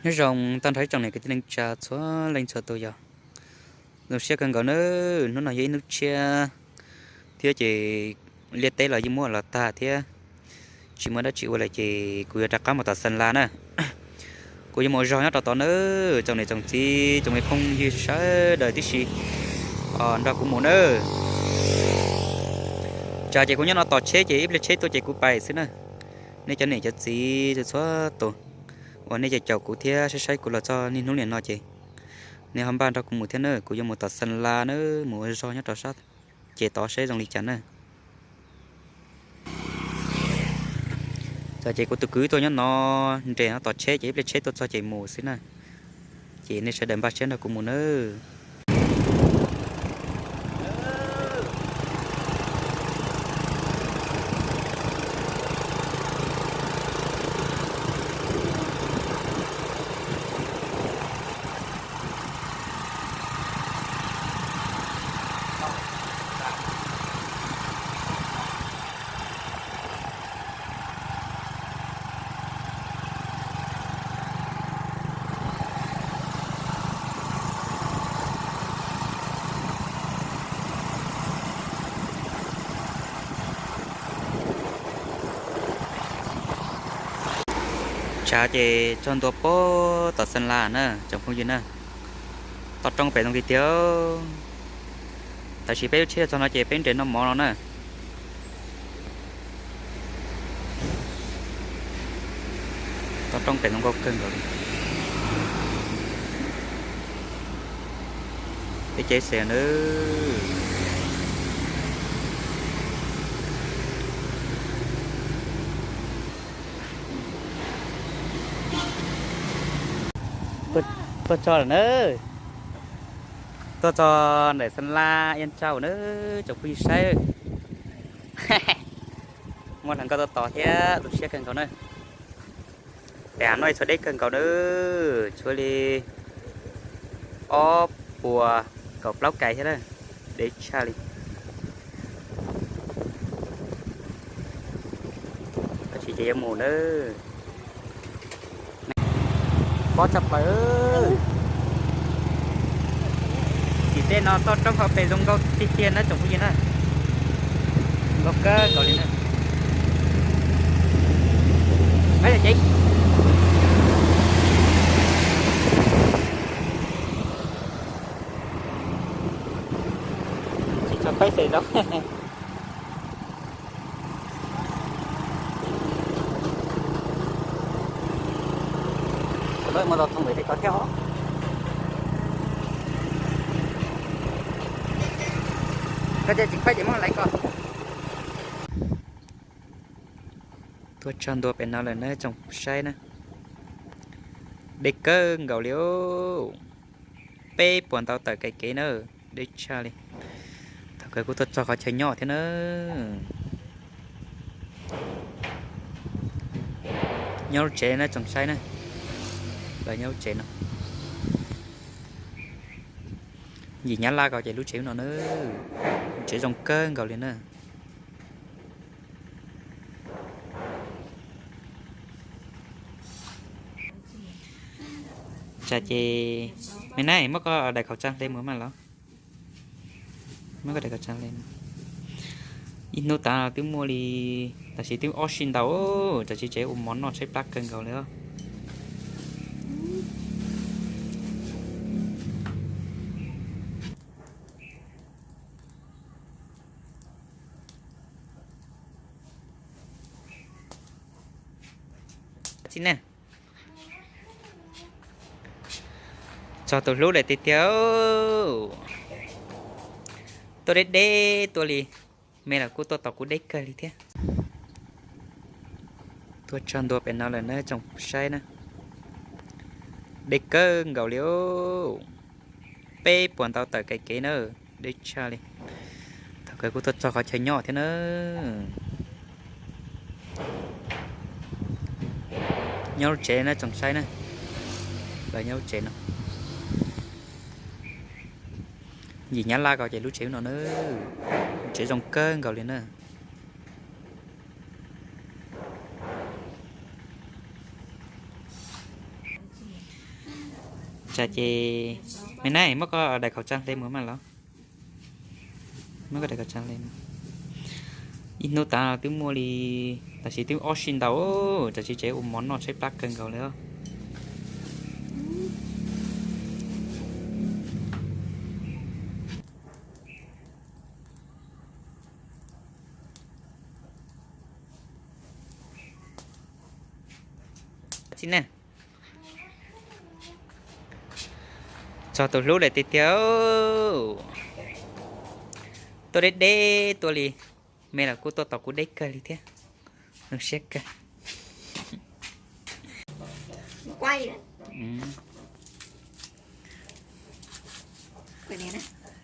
Nyob zoo tag nrho ib tsoom niam kwv tij neej tsa txhua leej txhua tus yog zoo siab kawg nkaus nawb. Hnub no yog ib hnub tshiab thiab ces liaj teb los yeej muab los tag thiab tsis muaj dab tsi ua lawm ces kuv yuav rov qab mus tom Xeem Las na. Kuv yuav mus ua zog nyob rau tod nawb tsoom niam tsoom txiv tsoom me phooj ywg sawv daws tib si, nrog kuv mus nawb. Tsam ces kuv nyob no tos tsheb ces ib pliag tsheb tuaj ces kuv pais xwb na. Nej cov niam cov txiv txhua tus uas nej caum caum kuv thiab saib saib kuv los txog niaj hnub niam no ces nej ho npaj nrog kuv mus thiab na. Kuv yuav mus tom Xeem Las na, mus ua zog nyob rau sab ces tod saib zoo li cas na. Tsam ces kuv tus kwv tuaj nyob no nres no tos tsheb ces ib pliag tsheb tuaj txog ces mus xwb na. Ces nej sawv daws npaj siab nrog kuv mus nawb. Tsam ces txog ntua puag tom Xeem Las na tsoom phooj ywg na. Toj roob pem zoo tiag tiag. Tam sim peb lub tsheb txog no ces peb nres noj mov no na. Toj roob pem zoo nkauj kawg nkaus li. Peb caij xes nawb. Tuaj txog lawm na. Tuaj txog ntawm Xeem Las Iab Tsau na tsoom phooj ywg saib. Muaj hluas nkauj tuaj tos thiab tu siab kawg nkaus na. Pem no ib txhua deb kawg nkaus na, tshuav li ob puas kaum plaub kais thiab na, deb tshaj li. Tab sis ces yuav mus na. Pob tshaj plaws. Tim tej no toj roob hauv pes zoo nkauj tiag tiag na tsoom phooj ywg na. Nkauj kawg nkaus li na. Peb ces tsis tso peb xes zoo. Kuv lawv mus tau thoob ntawm tej ko thiab os. Koj cia tsis khaib ces muab laiv ko. Tuaj txog ntua pem no lawm na tsoom saib na. Deb kawg nkaus li. Peb puas ntau tawm kais kev na, deb tshaj li. Thaum kawg kuj tuaj txog qhov chaw nyob thiab na. Nyob lub tsev na tsoom saib na, lawv nyob lub tsev no. Yim nyab laj ko ces lub tsev no na, tsev zoo kawg nkaus li na. Tsam ces, me na, muab koj daim khẩu trang hle mus mas los. Muab koj daim khẩu trang hle. Ib hnub tas twb muaj li, tam sim twb ob sij ntau, tam sim tsev ua mov noj tshaib plab kawg nkaus li os. Txog tus hlub lawm tiag tiag. Tuaj deb deb tuaj li, me los kuj tuaj tos kuv deb kawg li thiab. Tuaj txog ntua pem no lawm na tsoom saib na. Deb kawg nkaus li. Peb puas ntau tawm kais kev na, deb tshaj li. Thaum kawg kuj tuaj txog qhov chaw nyob thiab na. Nyob lub tsev na tsoom saib na, lawv nyob lub tsev no. Yim nyab laj ko ces lub tsev no na, tsev zoo kawg nkaus li na. Tsam ces, me na, muab koj daim khẩu trang hle mus mas los. Muab koj daim khẩu trang hle. Ib hnub tas twb muaj li, tam sim twb ob sij ntau, tam sim tsev ua mov noj tshaib plab kawg nkaus li os. Txiv ne, txog tus hlub lawm tiag tiag. Tuaj deb deb tuaj li, me los kuj tuaj tos kuv deb kawg li thiab. Zoo siab kawg.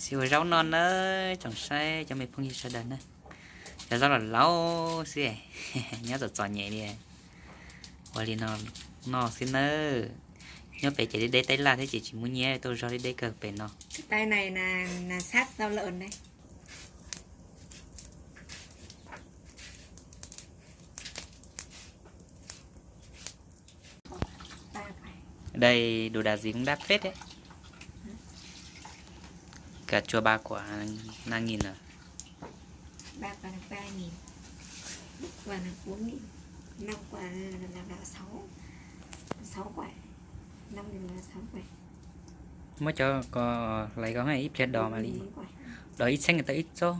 Xi ua zaub noj nawb tsoom saib cov me phooj ywg sawv daws na. Cov zaub laus laus xwb, nyob txom txom nyem li. Ua li no noj xwb nawb. Nyob pem ces deb deb tab laj thiab ces tsis muaj nyiaj tuaj zog deb deb kawg pem no. Đây, đồ đạc gì cũng đắt phết đấy. Cà chua ba quả năm nghìn à? Ba quả là ba nghìn, một quả là bốn nghìn, năm quả là, là, là sáu, sáu quả, năm nghìn là sáu quả. Muab cov ko hlais ko ib pliag dos mas li, dos ib txheeb tau ib txob.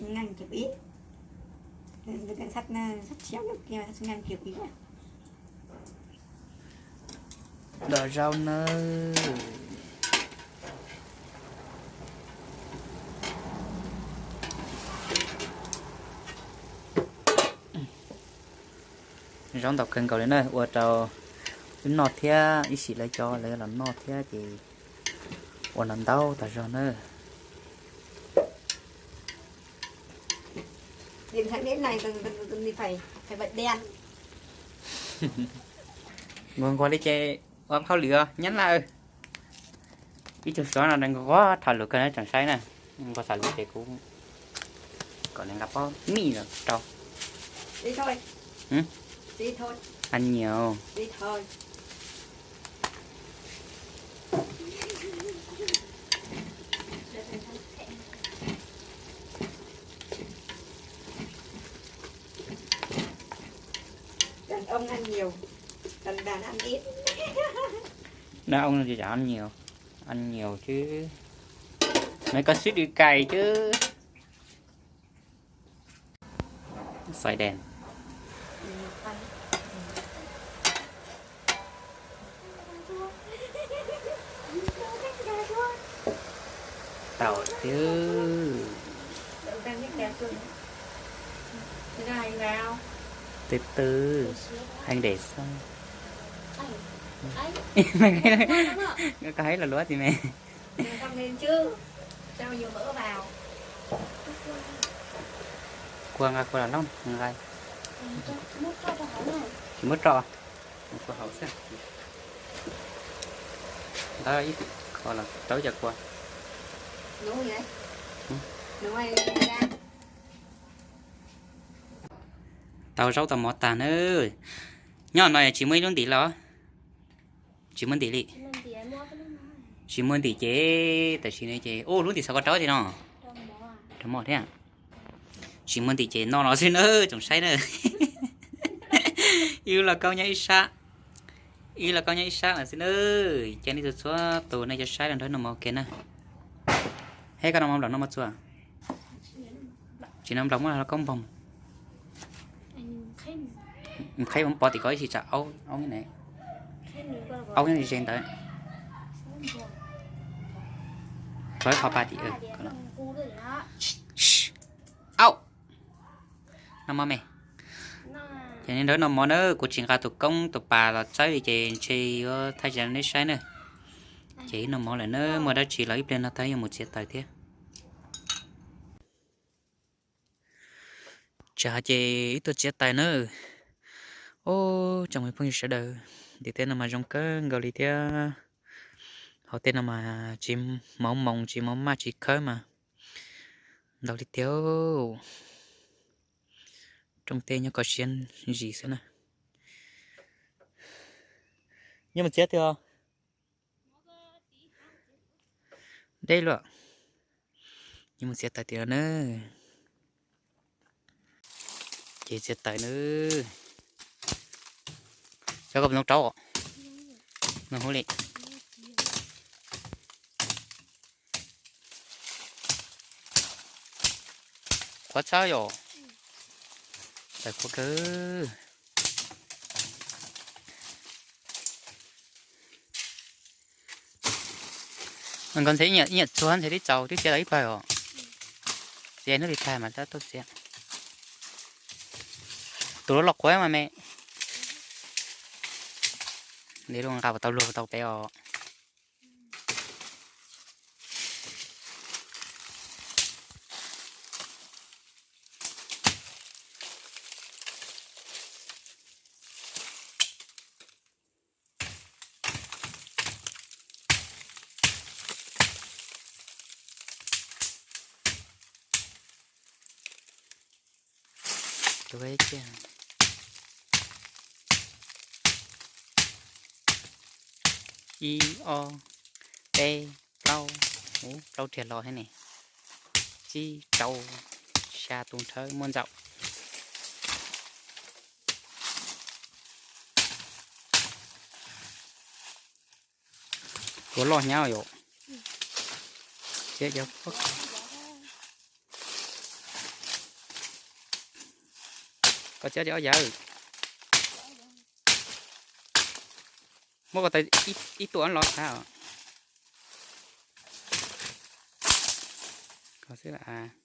Ngăn kiểu ít. Sắt, sắt chéo kiểu kia, sắt ngăn kiểu ít. Dos zaub nawb. Zaub ntau kawg nkaus li na, ua rau wb noj thiab ib sim lawv cov lawv los noj thiab ces ua no ntau tas zog na. Nquag nquag li ces ua hauj lwm nyab laj. Ib tug suav no nquag tham lus kawg na tsoom saib na. Nquag tham lus ces kuv kom nws nqa pob mij los rau. Ăn nhiều. Đàn ông ăn nhiều, còn đàn ăn ít. Đàn ông thì chả ăn nhiều, ăn nhiều chứ. Mấy con suýt đi cày chứ. Xoài đèn. Tau thiab. Từ từ. Anh để sau. Koj hais lus luab tsis me? Kua nqa kua los loj nqa. Tsis muab roj, kua hauv xwb. Ntawd ib qho los rau cov kua. Tau zaub tau mov tag na. Nyob no tsis muaj ib lub ntim los? Tsis muaj ntim li. Tsis muaj ntim ces tam sim no ces, ub, lub ntim xav koj rau tiag no. Rau mov thiab. Tsis muaj ntim ces noj no xwb na tsoom saib na. Ib lub lauj kaub nyob ib sab, ib lub lauj kaub nyob ib sab lawm xwb na. Cia nej txhua txhua tus nej cov saib los nrog noj mov ua ke na. Hej, koj noj mov nplaum noj mov txua? Tsis noj nplaum, muab lauj kaub npoog. Qheb, pov tim ko ib si tsam aub, aub ne, aub nyob ze ntawd. Tso ib qho pa tim. Aub, noj mov me. Ces nej nrog noj mov na, kuv tsis nqa tus koob tus pas los txawb li ces ntshe yuav thaij tsis tau nej saib na. Ces wb noj mov lawm na, muaj dab tsi los ib pliag no tag yuav mus txiav taws thiab. Tsam ces wb tuaj txiav taws na. Ub, tsoom me phooj ywg sawv daws, ntim tej no mas zoo kawg nkaus li thiab. Hauv tej no mas tsis mov moos tsis mov maj tsis khawb mas ntau li tiag. Rooj tej nyob koj siab zis xwb na. Nyias mus txiav twg os? Deb luaj. Nyias mus txiav taws tim no na. Ces txiav taws na. Cov koj nov rau os. Nov hauv li. Qhuav txhawb yom. Taws qhuav kawg. Nkawd ntxhe ib nyuam txuag ntxhe twb txaus twb txiav tau ib pawg os. Txiav hnub li tag mas tab tom txiav. Tus loj loj qhuav mas me. Ntev luaj nqa puas tau luag puas tau pem os. Ib, ob, peb, plaub, ub, plaub riag los thiab ne. Tsib, rau, xya tus nrhawv muaj ntxaum. Tus loj hnyav yom. Txiav cov, koj txiav cov ob yawg. Muab koj taw ib tuam los txhab os. Koj xwb a.